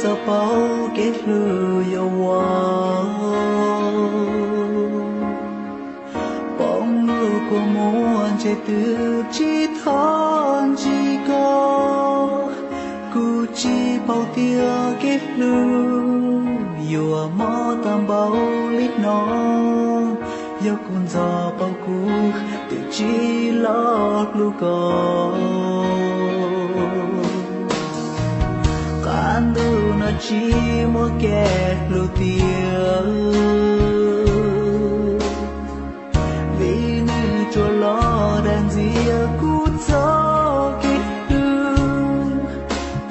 Tau paub kev hlub yuav ua, poob lub kua muag ntshe twb tsis thov ntsib koj. Kuv tsis paub tias kev hlub yuav mob tag npaum li no, yog kuv ntxov paub kuv twb tsis los hlub koj. Qab ntuj no tsis muaj kev hlub tiag, vim nws tsuas los dag ntxias kuv txoj kev hlub.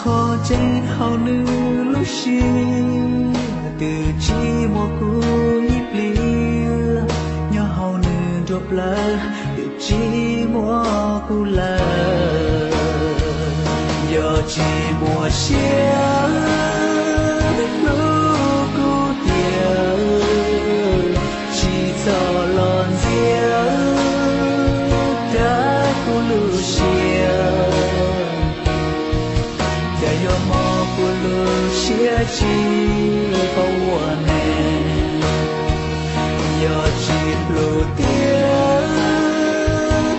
Qhov tseeb hauv nws lub siab twb tsis muaj kuv ib pliag, nyob hauv nws nruab plawv twb tsis muaj kuv lawm. Yog tsis muaj siab hlub kuv tiag, tsis txhob los ntxias dag kuv lub siab. Cas yuav mob kuv lub siab tsis paub ua neej. Yog tsis hlub tiag,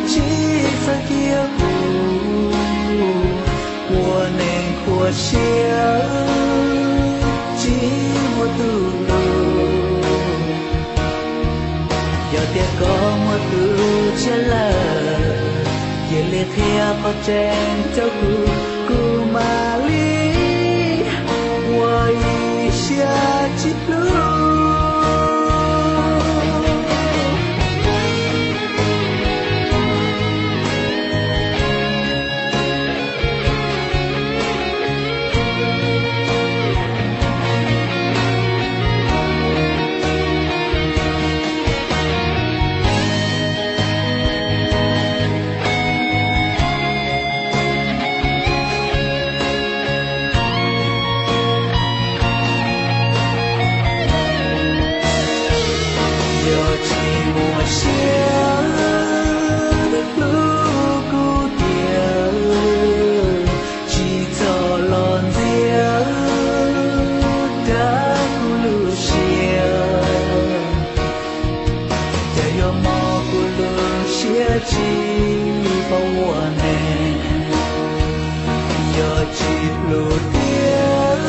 tsis txhob cia kuv ua neeg khuav siab, tsis muaj tus hlub. Yog tias koj muaj tus tshiab lawm, cia li qhia qhov tseeb rau kuv, kuv mam li ua ib siab tsis hlub. Yog tsis muaj siab hlub kuv tiag, tsis txhob los ntxias dag kuv lub siab. Cas yuav mob kuv lub siab tsis paub ua neej. Yog tsis hlub tiag,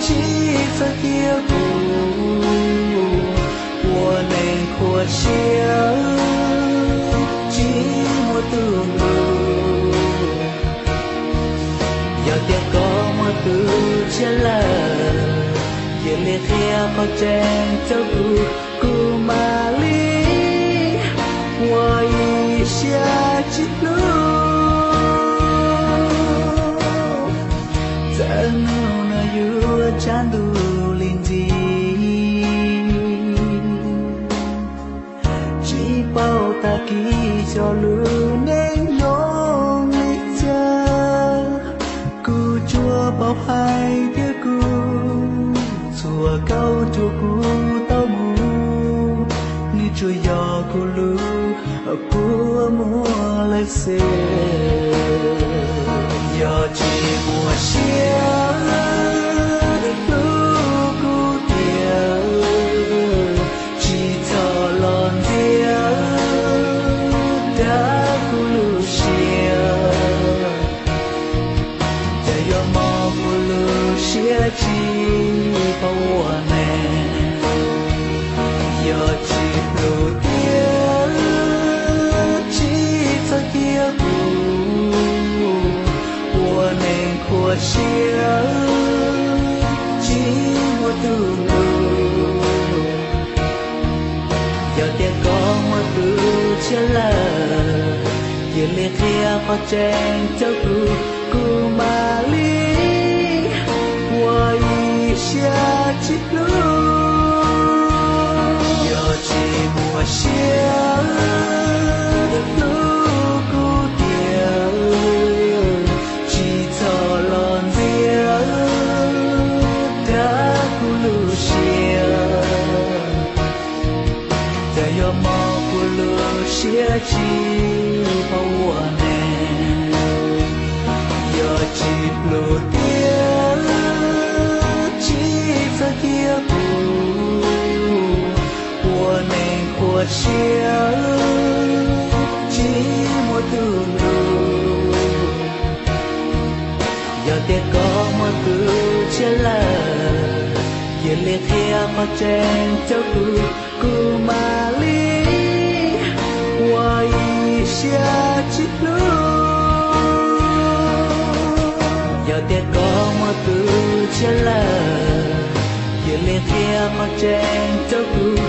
tsis txhob cia kuv ua neeg khuav siab, tsis muaj tus hlub. Yog tias koj muaj tus tshiab lawm, cia li qhia qhov tseeb rau kuv, kuv mam li ua ib siab tsis hlub. Txawm hnub no yuav tshav ntuj li ntxi, tsis paub tag kis xyov lub neej zoo li cas. Kuv tsuas paub hais tias kuv, txhua kauj ruam kuv tau mus, nws tsuas yog kuv lub kua muag lawm xwb. Yog tsis muaj siab hlub kuv tiag, tsis txhob los ntxias dag kuv lub siab. Cas yuav mob kuv lub siab tsis paub ua neej. Yog tsis hlub tiag, tsis txhob cia kuv ua neeg khuav siab, tsis muaj tus hlub. Yog tias koj muaj tus tshiab lawm, cia li qhia qhov tseeb rau kuv, kuv mam li ua ib siab tsis hlub. Yog tsis muaj siab hlub kuv tiag, tsis txhob los ntxias dag kuv lub siab. Cas yuav mob kuv lub siab tsis paub ua neej. Yog tsis hlub tiag, Sia, tsis muaj tus hlub. Yog tias koj muaj tus tshiab lawm, cia li qhia qhov tseeb rau kuv, kuv mam li ua ib siab tsis hlub. Yog tias koj muaj tus tshiab lawm, cia li qhia qhov tseeb rau kuv,